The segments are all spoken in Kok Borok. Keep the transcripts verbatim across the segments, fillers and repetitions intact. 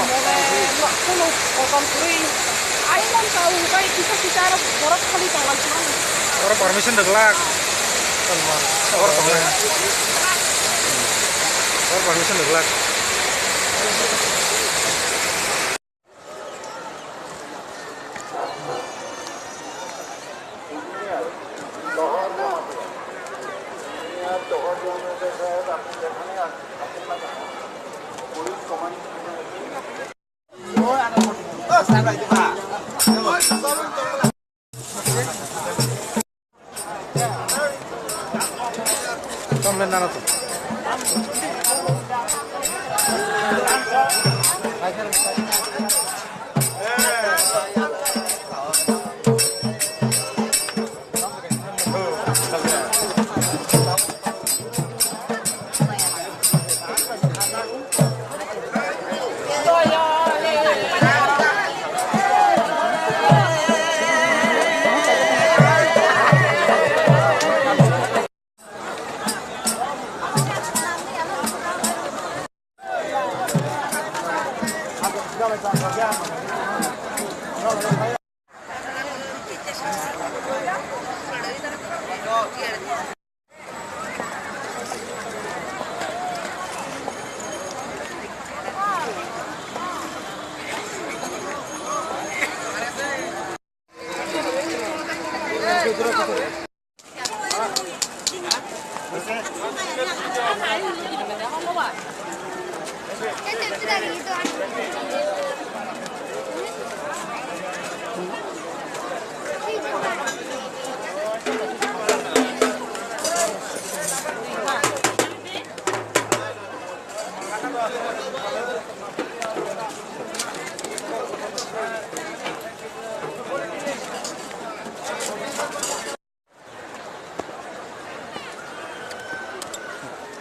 Mole, no, kono kotom kwrwi. Ai, mon tau, bai, kisa kisa aro borok khali tonglai sini. Oro permission rwglak. Oro tonglai. Oro permission rwglak.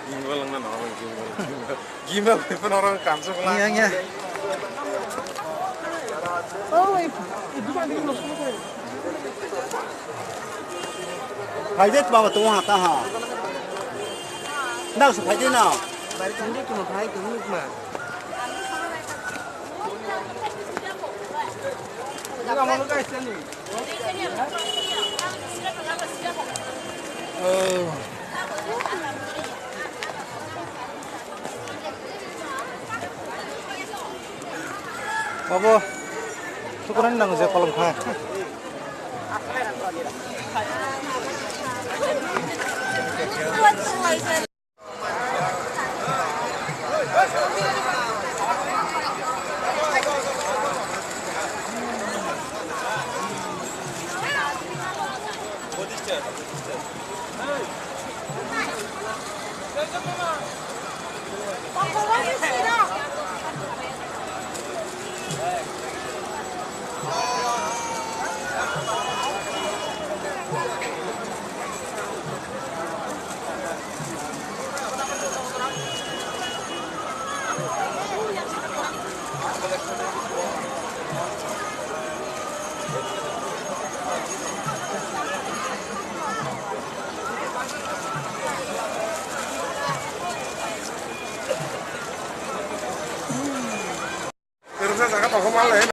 Gimbal wngna norok gimbal, gimbal, gimbal bai phano norok kansok la. Iya, iya. Phaide baba, tongo ha ta ha. Nang se phaide na. Bari tongdi kimo phai tongni ma. Abo, tukuran nang je kolom kha.